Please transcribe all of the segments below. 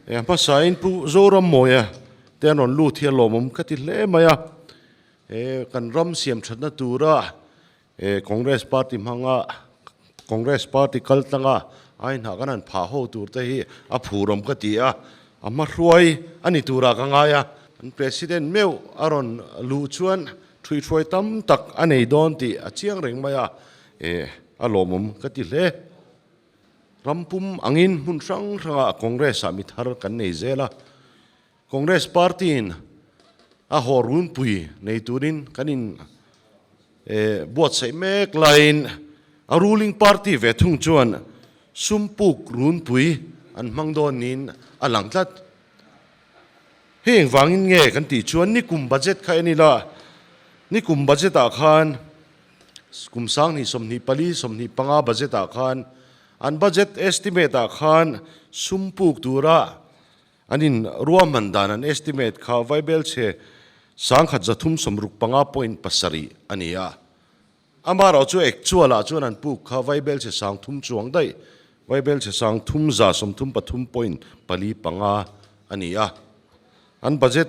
A hmasain Pu Zorammawia te an rawn lut hi a lawmawm ka ti hle mai a. Kan ram siam thatna tura Congress party hmanga Congress party kal tlanga a inhah kan han phah ho tur te hi a phurawm ka ti a, a hmahruai a ni turah ka ngai a. An President meuh a rawn luh chuan ṭhuihhruai tam tak a nei dawn tih a chiang reng mai a, a lawmawm ka ti hle. Ram pum angin hmun hrang hrangah Congress-ah mi thar kan nei zel a. Congress party-in a haw runpui nei turin kan in buatsaih mek laiin a ruling party ve thung chuan sum puk runpui an hmang dawn niin a lang tlat. Hei engvangin nge kan tih chuan nikum budget kha en ila, nikum budget-ah khan Kum 2024, 25 budget ah khan an budget estimate ah khan sum puk tura an in ruahman dan an estimate kha Vaibel chhe 1365.7 a ni a. Amaherawh chu actual ah chuan an puk kha Vaibel chhe 30 chuang daih, Vaibel chhe 3333.45 a ni a. An budget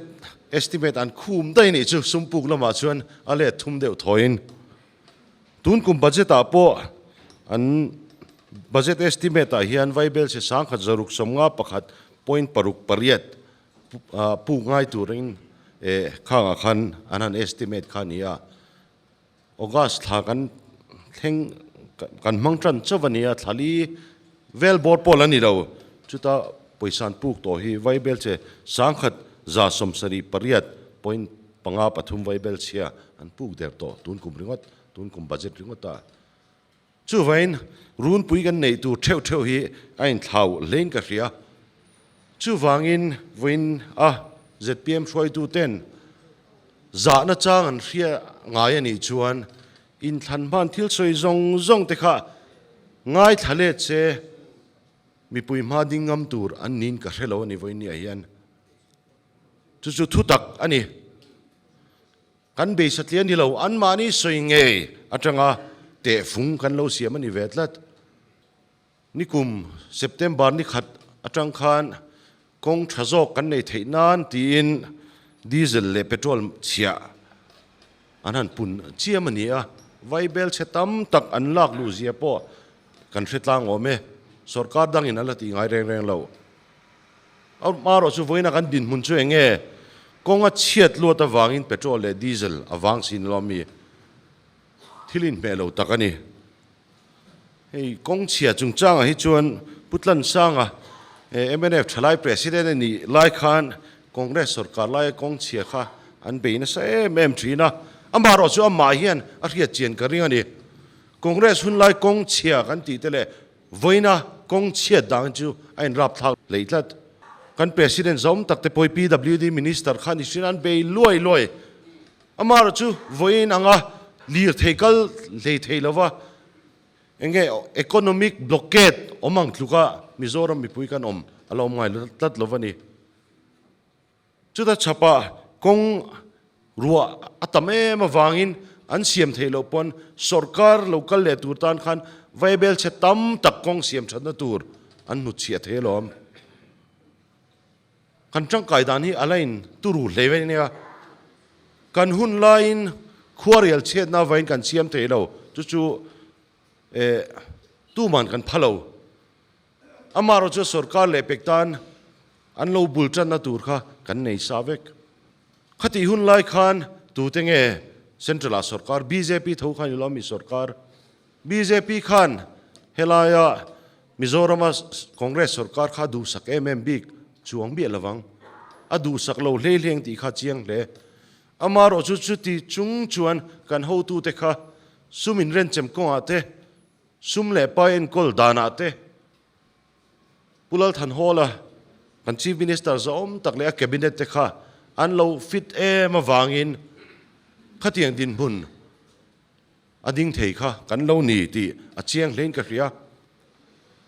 estimate an khum daih nih chu sum puk lamah chuan a let thum deuh thawiin tun kum budget ah pawh an budget estimate ah hian Vaibel che 1651.68 puk ngai turin khangah khan an han estimate kha a ni a. August thla kan thleng kan hmang tan chauh a ni a, thla li vel bawr pawl a ni lo. Chuta pawisa an puk tawh hi Vaibel che 1778.53 Vaibel chhia an puk der tawh tun kum ringawt, tun kum budget ringawt a. Chuvain runpui kan neih tur theuh theuh hi a inthlau hlein ka hria. Chuvangin vawiin a zpm hruaitu ten zahna chang an hria ngai a nih chuan inthlan hman thil sawi zawng zawng te kha ngaithla let se mipui hma ding ngam tur an niin ka hre lo a ni vawiin ni ah hian. Chu chu thutak a ni. Kan beisatliah ni lo, anmahni sawi ngei atanga tehfung kan lo siam a ni ve tlat. Nikum September ni khat atang khan kawng tha zawk kan nei theih nan tiin diesel leh petrol chhiah an han pun chiam a ni a, vaibel chhe tam tak an lak luh zia pawh kan hre tlang awm e, sorkar dangin a la tih ngai reng reng lo. Amaherawh chu vawiina kan dinhmun chu eng nge? Kawng a chhiat luat avangin petrol leh diesel a vang sin lo ami? Thil inhmeh lo tak a ni. Hei kawng chhia chungchangah hi chuan Pu Tlansanga mnf thalai president a nih lai khan Congress sorkar laia kawng chhia kha an bei nasa em em thin a. Amaherawh chu amah hian a hriat chian ka ring a ni. Congress hun lai kawng chhia kan tih te leh Vawiina kawng chhiat dang chu a inrap thlak hlei tlat. Kan President zawm tak te pawh hi PWD Minister kha ni hrin an bei luai luai. Amaherawh chu vawiin anga lirthei kal hlei thei lova enge economic blockade awm ang tluka Mizoram mipui kan awm a la awm ngai tlat lova ni. Chuta chhapah kawng ruah a tam em avangin an siam theih loh pawn sorkar lo kal leh tur tan khan vaibel chhe tam tak kawng siam thatna tur an hnutchhiah thei alawm. Kan tangkai dan hi a la in turu hle mai ania. Kan hun laiin khuarial chhiatna avangin kan siam thei lo, chu chu eh tuman kan pha lo. Amaherawh chu sorkar leh pek tan an lo bul tanna tur kha kan nei sa vek. Khatih hun lai khan tute nge Central ah sorkar bjp tho khan i lo mi sorkar? Bjp khan helaia Mizorama Congress sorkar kha duhsak em em bik chuang biah lovang. A duhsak lo hlei hleng tih kha chiang hle. Amaherawh chu chuti chung chuan kan hotute kha sum inrenchem kawngah te, Sum leh pai enkawl danah te Pu Lalthanhawla kan Chief Minister zawm tak leh a Cabinet te kha an lo fit em avangin khatiang dinhmun a ding thei kha kan lo ni tih a chiang hlein ka hria.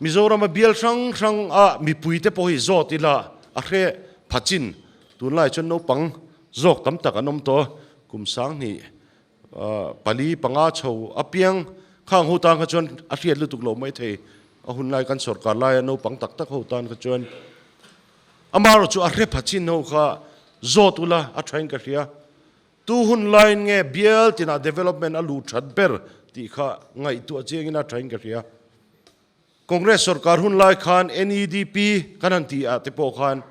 Mizorama bial hrang hrang a mipui te pawh hi zawt ila a hre pha chin tunlai chuan naupang zawk tam tak an awm tawh kum 2000 pali panga chho apiang khang ho tan kha chuan a hriat lutuk lo mai thei a hun lai kan sorkar laia naupang tak tak ho tan kha chuan. Amaherawhchu chu a hre pha chin ho kha zawt ula a thain ka hria. Tu hun laiin nge bial tinah development a luh that ber tih kha ngaihtuah chiangin a thain ka hria. Congress sorkar hun lai khan NEDP kan han tih ah te pawh khan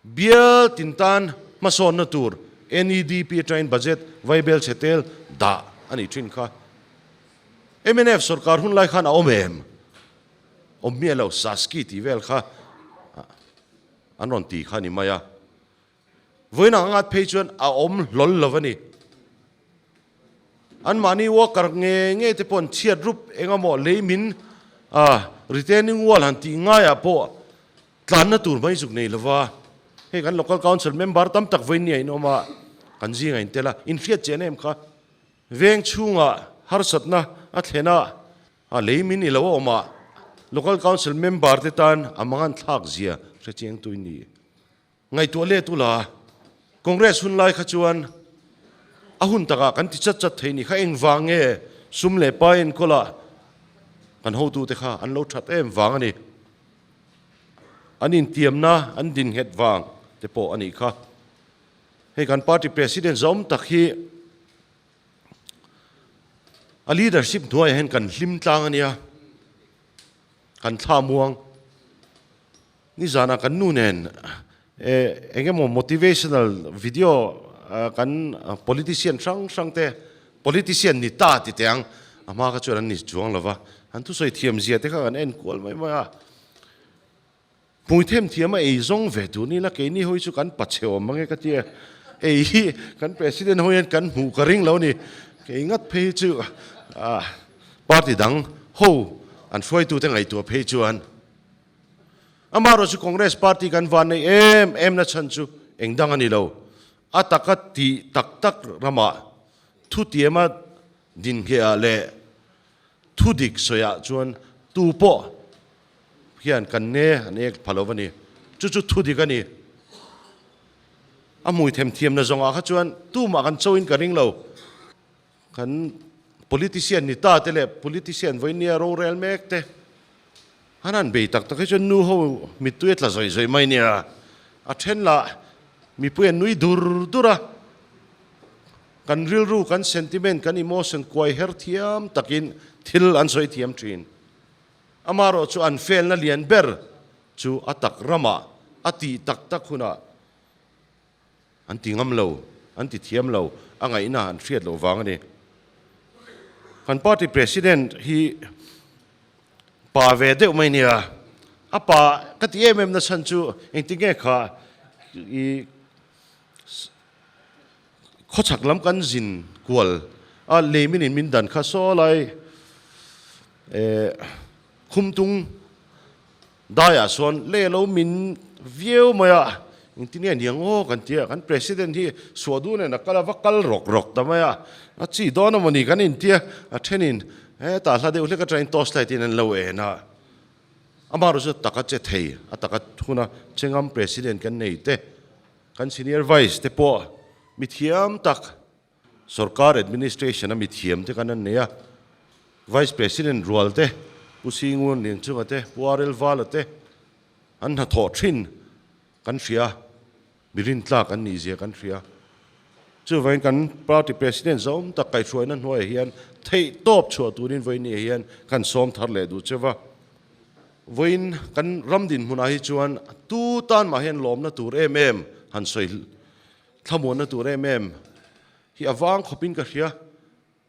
bial tin tan hmasawnna tur NEDP atangin budget vaibel chhe tel dah a nih thin kha. Mnf sorkar hun lai khan a awm em? Awm miah lo, Saski tih vel kha an rawn ti kha a ni mai a. Vawiin ang angat phei chuan a awm hlawl lo a ni. Anmahni worker nge nge te pawh an chhiat rup eng emaw lei min a retaining wall han tih ngaiah pawh tlanna tur mai zuk nei lova. Hei kan local council member tam tak vawiin ni a inawm a, kan zing a intel a, inhriat chian em kha. Veng chhungah harsatna a thlen a, A lei min i lo a awm a, Local Council member te tan a mangan thlak zia hre chiang tui ni. Ngaihtuah let ula, Congress hun lai kha chuan a hun takah kan ti chat chat thei ni kha engvang nge sum leh pai enkawla kan hotute kha an lo that em vang a ni. An intiamna an din nghet vang te pawh a nih kha. Hei kan party president zawm tak hi A leadership hnuaiah hian kan hlim tlang a nia, kan thla muang. Nizanah kan nu nen eng emaw motivational video kan politician hrang hrang te, politician ni ta ti teh ang, a hma kha chuan an ni chuang lo va, an thusawi thiam zia te kha kan en kual mai mai a. Hmui them thiam a ei zawng ve tur ni la keini hawi chu kan pachhe awm mange ka ti a, ei hi kan president ho hian kan hmuh ka ring lo ni, kei ngat phei hi chu party dang ho an hruaitute ngaihtuah phei chuan amaherawh chu Congress party kan van nei em em na chhan chu eng dang a ni lo, a taka tih tak tak ramah thutiama dinhngehah leh thudik sawiah chuan tu pawh hian kan ne an ek pha lo a ni. Chu chu thu dik a ni. A hmui themthiamna zawngah kha chuan tumah kan choin ka ring lo. Kan politician ni ta te leh politician vawinia rorel mek te an han bei tak tak hi chuan nu ho mittui a tla zawih zawih mai nia. A then lah mipui an nui dur dur a. Kan rilru, kan sentiment, kan emotion kuai her thiam takin thil an sawi thiam thin. Amaherawh chu an felna lian ber chu a tak ramah a tih tak tak hunah an ti ngam lo, an ti thiam lo, a ngaihna an hriat loh vang a ni. Kan party president hi pa ve deuh mai nia, a pa ka ti em em na chhan chu engtinge kha i Khawchhak lam kan zin kual a, leimin in min dan kha saw lai khumtung daiah sawn lei alo min viau mai a, engtin nge niang aw kan ti a, kan president hi suah duh nen a kal a, va kal rawk rawk ta mai a, a chi dawn amawni kan inti a, a thenin hetah hla deuh hlek atangin torch light in an lo en a, amaherawhchu taka che thei a taka huna chengam president kan nei te. Kan Senior Vice te pawh mithiam tak, Sorkar Administration a mithiam te kan an nei a, Vice President rual te, Pu Singun Lianchunga te, Pu RL Vala te an hnathawh thin kan hria, mi rintlak an nih zia kan hria. Chuvangin kan Party President zawm tak kaihhruaina hnuaiah hian theihtawp chhuah turin vawiin hian kan sawm thar leh duh cheu va. Vawiin kan ram dinhmunah hi chuan tu tan mah hian lawmna tur em em han sawi thlamuanna tur em em hi a vang khawpin ka hria.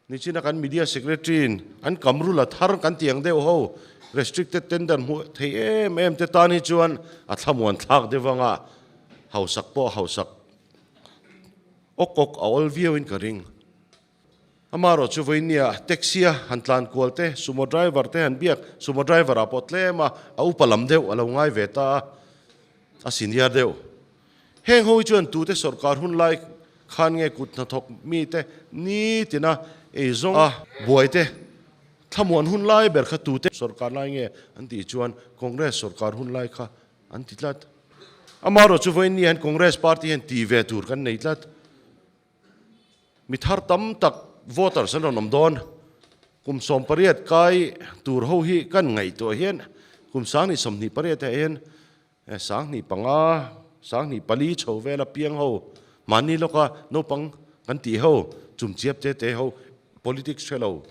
Nichina kan media secretary in an kam rula thar kan ti ang deuh ho restricted tender hmuh thei em em te tan hi chuan a thlamuan thlak deuh anga hausak pawh hausak awk awk a awl viauin ka ring. Amaherawh chu vawinia taxi a han tlan kual te, sumo driver te han biak, sumo driver ah pawh tlem a, a upa lam deuh a lo ngai ve ta a, a senior deuh. Heng ho hi chuan tute sorkar hun lai khan nge kut hnathawk mite nitina eizawng a buai te thlamuan hun lai ber kha tute sorkar lai nge an tih chuan Congress sorkar hun lai kha an ti tlat. Amaherawh chu vawinia hian Congress party hian tih ve tur kan nei tlat. Mi thar tam tak voters an rawn awm dawn. Kum 18 kai tur ho hi kan ngaihtuah hian kum 28 ah hian. 25, 24 chho vela piang ho, mahni lawka naupang kan tih ho, chumchiap te te ho, politics hre lo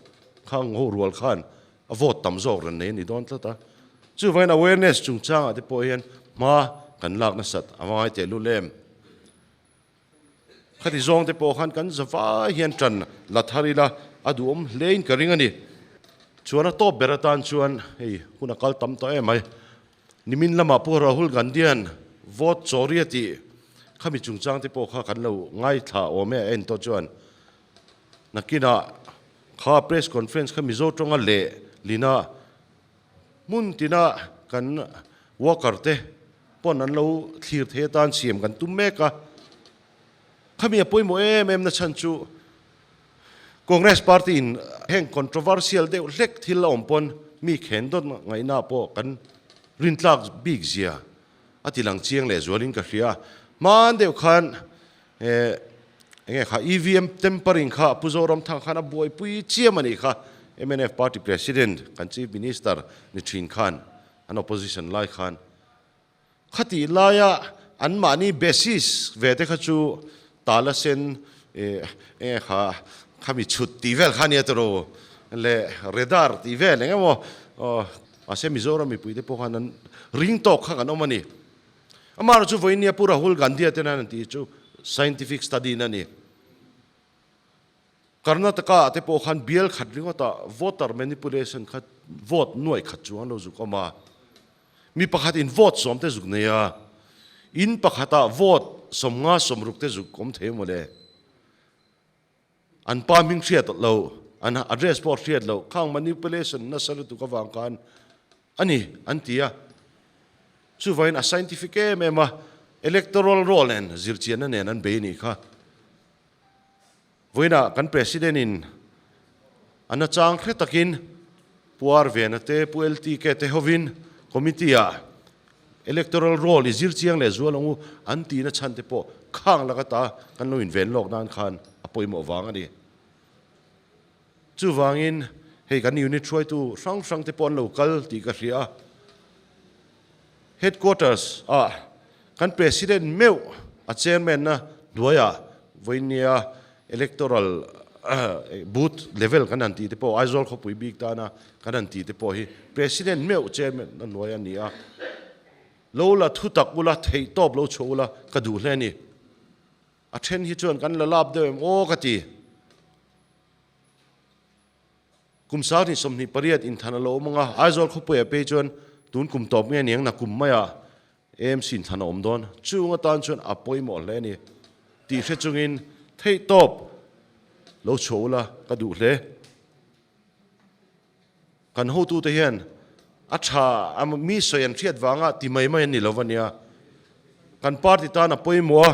khang ho rual khan a vote tam zawk rawn nei a ni dawn tlat a. Chuvangin awareness chungchangah te pawh hian hma kan lak nasat a ngai tehlul em. Khati zawng te pawh khan kan zavai hian tan la thar ila a duhawm hlein ka ring a ni. Chuan a tawp ber atan chuan hei hun a kal tam tawh em mai. Nimin lamah Pu Rahul Gandhi-a'n vote chawri a tih khami chungchang te pawh kha kan lo ngaithla awm e a en tawh chuan nakinah kha press conference kha Mizo tawnga leh lina Hmun tina kan worker te pawn an lo thlir thei atan siam kan tum mek a. Khami a pawimawh em em na chhan chu Congress party in heng controversial deuh hlek thil a awm pawn mi khen dawt ngaihna pawh kan rintlak bik zia a ti lang chiang leh zualin ka hria. Hman deuh khan Enge kha EVM tampering kha Pu Zoramthang khan a buaipui chiam a nih kha. Mnf party president kan chief minister ni thin khan an opposition lai khan khatih laia an mahni basis ve te kha chu tala sen enge kha khami chhut tih vel kha ania tawrh leh radar tih vel eng emaw mahse Mizoram mipui te pawh khan an ring tawk kha kan awm a ni. Amaherawh chu vawinia Pu Rahul Gandhi-a ten an tih chu scientific study na a ni. Karnataka ah te pawh khan bial khat ringawtah voter manipulation kha vote nuai khat chuang lo zuk awm a. Mi pakhat in vote sawm te zuk nei a, in pakhatah vote 50 60 te zuk awm thei mawle. An pa hming hriat lo, an address pawh hriat lo, khang manipulation nasa lutuk avang khan a ni an ti a. Chuvangin a scientific em em a, electoral roll nen zirchianna nen an bei a nih kha. Vawiinah kan President in a nachang hre takin Pu Arvena te, Pu LTK te hovin committee ah Electoral roll i zir chiang leh zual ang u an tihna chhan te pawh khang laka ta kan lo inven lawk nan khan a pawimawh vang a ni. Chuvangin hei kan unit hruaitu hrang hrang te pawh an lo kal tih ka hria a. Headquarters ah kan President meuh a chairman na hnuaiah vawinia Electoral booth level kan han tih te pawh Aizawl khawpui bik tana kan han tih te pawh hi President meuh Chairman a hnuai a ni a. Lo la thu tak ula, theih tawp lo chhuah ula ka duh hle a ni. A then hi chuan kan la lap deuh em aw ka ti. Kum 2028 inthan a lo awm ang a, Aizawl khawpuiah phei chuan tun kum tawp nge niang na kum maiah AMC inthan a awm dawn. Chung atan chuan a pawimawh hle a ni tih hre chungin theihtawp lo chhuah ula ka duh hle. Kan hotute hian a tha a mi sawi an hriat vanga ti mai mai an ni lo va nia. Kan party tan a pawimawh a,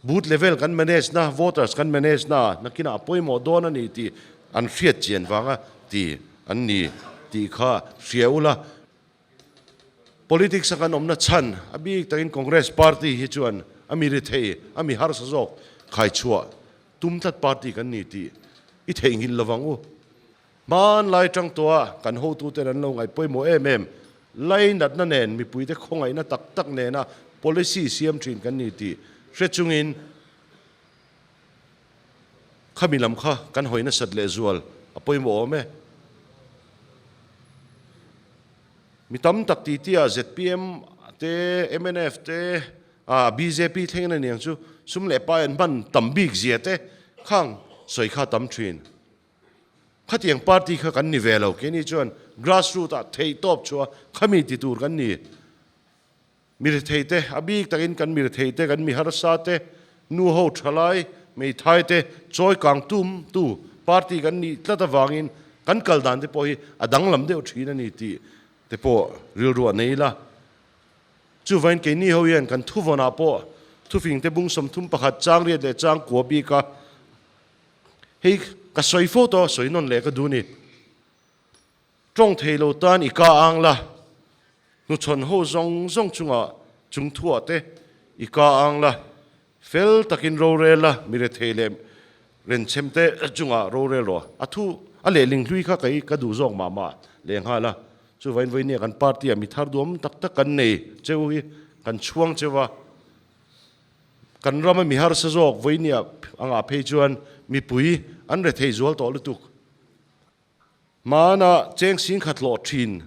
booth level kan manage na, voters kan manage na nakinah a pawimawh dawn a ni tih an hriat chian vanga ti an ni tih kha hria ula. Politics a kan awmna chhan a bik takin Congress party hi chuan a mi rithei, a mi harsa zawk khaichhuah tum tlat party kan ni tih i theihnghilh lovang u. Hmanlai tang tawha kan hotuten an lo ngaih pawimawh em em, lainatna nen mipuite khawngaihna tak tak nena policy siam thin kan ni tih hre chungin khami lam kha kan hawi nasat lehzual a pawimawh awm e. Mi tam tak titi-ah zpm te, mnf te, ah bjp thlengin a niang chu sum leh pai an hman tam bik zia te khang sawi kha tam thin. Khatiang party kha kan ni ve lo, keini chuan grassroot ah theihtawp chhuah khami ti tur kan ni. Mi rethei te, a bik takin kan mi rethei te, kan mi harsa te, nu ho thalai, hmeithai te chawi kang tum tu party kan nih tlat avangin kan kal dan te pawh hi a danglam deuh thin a ni tih te pawh rilru a nei la. Chuvain keini ho hian kan thuvawnah pawh thufing te bung 31 chang riat leh chang kua bik a hei ka sawi fo tawh a, sawi nawn leh ka duh a ni. Tawng thei lo tan i ka ang la, hnuchhawn ho zawng zawng chungah chung thuah te i ka ang la, fel takin rorel la, mi rethei leh renchem te chungah rorel rawh. A thu a lehling hlui kha kei ka duh zawk mah mah lehnghal a. Chuvain vawinia kan party-ah mi thar duam tak tak kan nei cheu hi kan chhuang cheu a. Kan rama mi harsa zawk vawinia angah phei chuan mipui an rethei zual tawh lutuk. Hmana cheng sing khat hlawh thin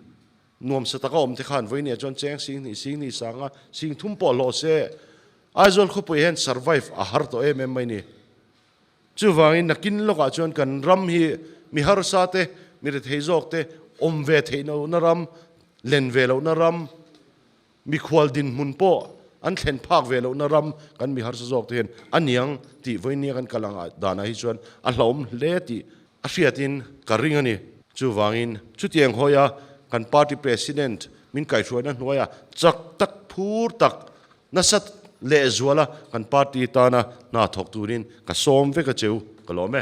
nuamsa taka awm te khan vawinia chuan cheng sing hnih sing hnih sanga sing thum pawh hlawh se Aizawl khawpui hian survive a har tawh em em mai ni. Chuvangin nakin lawkah chuan kan ram hi mi harsa te, mi rethei zawk te awm ve theih lohna ram, len ve lohna ram, mikhual dinhmun pawh an thlen phak ve lohna ram kan mi harsa zawk te hian a niang tih vawinia kan kal ang danah hi chuan a hlauhawm hle tih a hriatin ka ring a ni. Chuvangin chutiang hawia kan party president min kaihhruaina hnuaia chak tak phur tak Nasa lehzuala kan party tana hna thawk turin ka sawm vek a cheu, ka lawm e.